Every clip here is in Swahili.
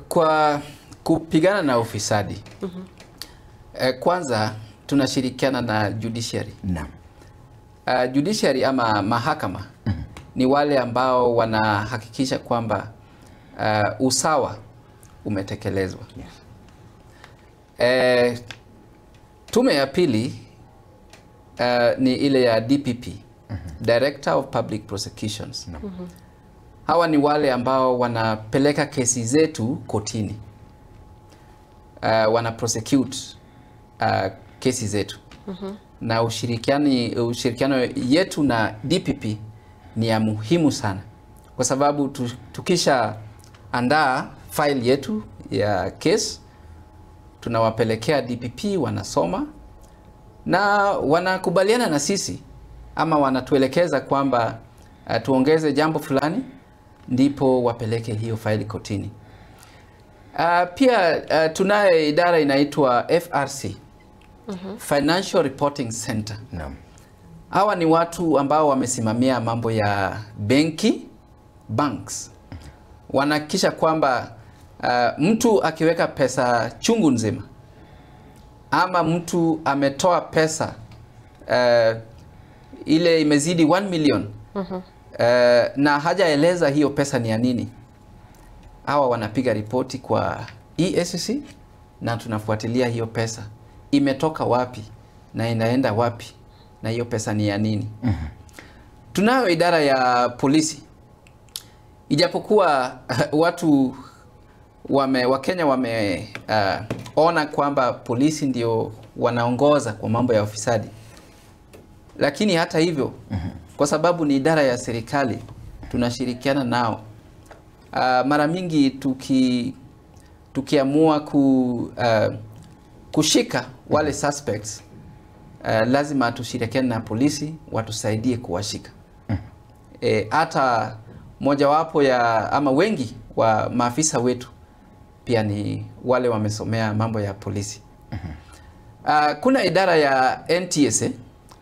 Kwa kupigana na ufisadi, kwanza tunashirikiana na judiciary. Naam. Judiciary ama mahakama ni wale ambao wanahakikisha kwamba usawa umetekelezwa. Yes. Tume ya pili ni ile ya DPP, Director of Public Prosecutions. Hawa ni wale ambao wanapeleka kesi zetu kotini. Wana prosecute kesi zetu. Na ushirikiano yetu na DPP ni ya muhimu sana, kwa sababu tukisha andaa file yetu ya case, tunawapelekea DPP, wanasoma na wanakubaliana na sisi ama wanatuelekeza kwamba tuongeze jambo fulani, ndipo wapeleke hiyo faili kotini. Pia tunaye idara inaitwa FRC, Financial Reporting Center. Naam. Hawa ni watu ambao wamesimamia mambo ya benki, banks. Wanahakikisha kwamba mtu akiweka pesa chungu nzima ama mtu ametoa pesa ile imezidi 1 million na hajaeleza hiyo pesa ni ya nini, hawa wanapiga ripoti kwa EACC na tunafuatilia hiyo pesa imetoka wapi na inaenda wapi na hiyo pesa ni ya nini. Tunayo idara ya polisi. Ijapokuwa watu Wakenya wameona kwamba polisi ndio wanaongoza kwa mambo ya ufisadi, lakini hata hivyo, kwa sababu ni idara ya serikali, tunashirikiana nao. Mara mingi tukiamua kushika wale suspects, lazima tushirikiane na polisi watusaidie kuwashika. Hata mojawapo ya ama wengi wa maafisa wetu pia ni wale wamesomea mambo ya polisi. Kuna idara ya NTSA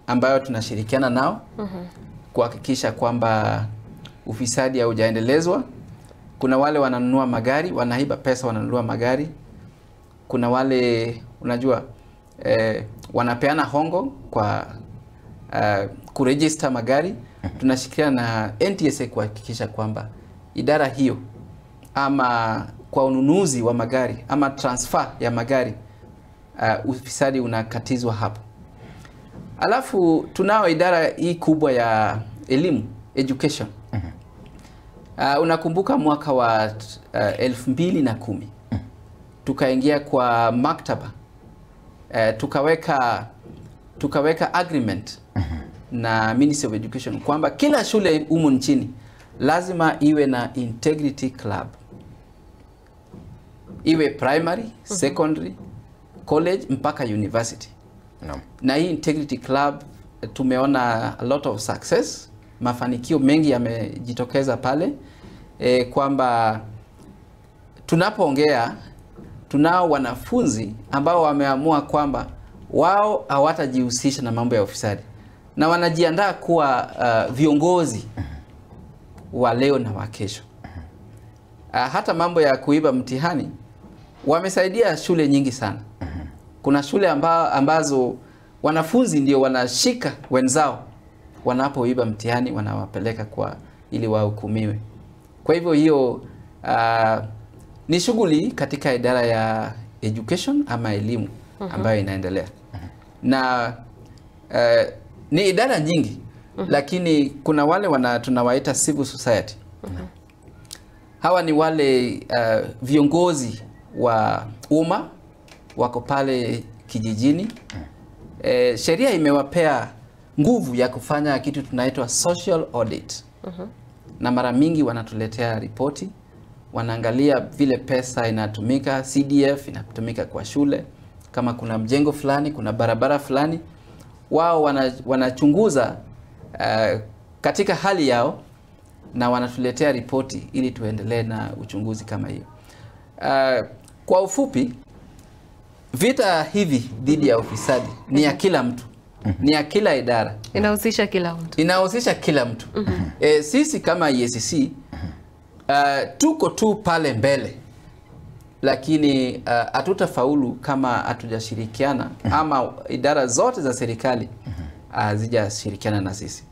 ambayo tunashirikiana nao kuhakikisha kwamba ufisadi haujaendelezwa. Kuna wale wananunua magari, wanaiba pesa wananunua magari. Kuna wale unajua wanapeana hongo kwa kuregister magari. Tunashirikiana na NTSA kuhakikisha kwamba idara hiyo ama kwa ununuzi wa magari ama transfer ya magari, ufisadi unakatizwa hapo. Alafu tunao idara hii kubwa ya elimu, education. Unakumbuka mwaka wa 2010 tukaingia kwa maktaba, tukaweka agreement na Ministry of Education kwamba kila shule humu nchini lazima iwe na integrity club, iwe primary, secondary, college mpaka university. Naam. Na hii integrity club tumeona a lot of success, mafanikio mengi yamejitokeza pale, kwamba tunapoongea tunao wanafunzi ambao wameamua kwamba wao hawatajihusisha na mambo ya ufisadi na wanajiandaa kuwa viongozi wa leo na wa kesho. Hata mambo ya kuiba mtihani wamesaidia shule nyingi sana. Kuna shule ambazo wanafunzi ndio wanashika wenzao wanapoiba mtihani, wanawapeleka kwa ili wahukumiwe. Kwa hivyo hiyo ni shughuli katika idara ya education ama elimu ambayo inaendelea. Na ni idara nyingi, lakini kuna wale tunawaita civil society. Hawa ni wale viongozi wa umma wako pale kijijini. Sheria imewapea nguvu ya kufanya kitu tunaitwa social audit. Na mara mingi wanatuletea ripoti, wanaangalia vile pesa inatumika, CDF inatumika kwa shule, kama kuna mjengo fulani, kuna barabara fulani, wao wanachunguza katika hali yao na wanatuletea ripoti ili tuendelee na uchunguzi kama hiyo. Kwa ufupi, vita hivi dhidi ya ufisadi ni ya kila mtu, ni ya kila idara. Inahusisha kila mtu. Inahusisha kila mtu. Sisi kama EACC tuko tu pale mbele. Lakini hatutafaulu kama hatujashirikiana ama idara zote za serikali hazijashirikiana na sisi.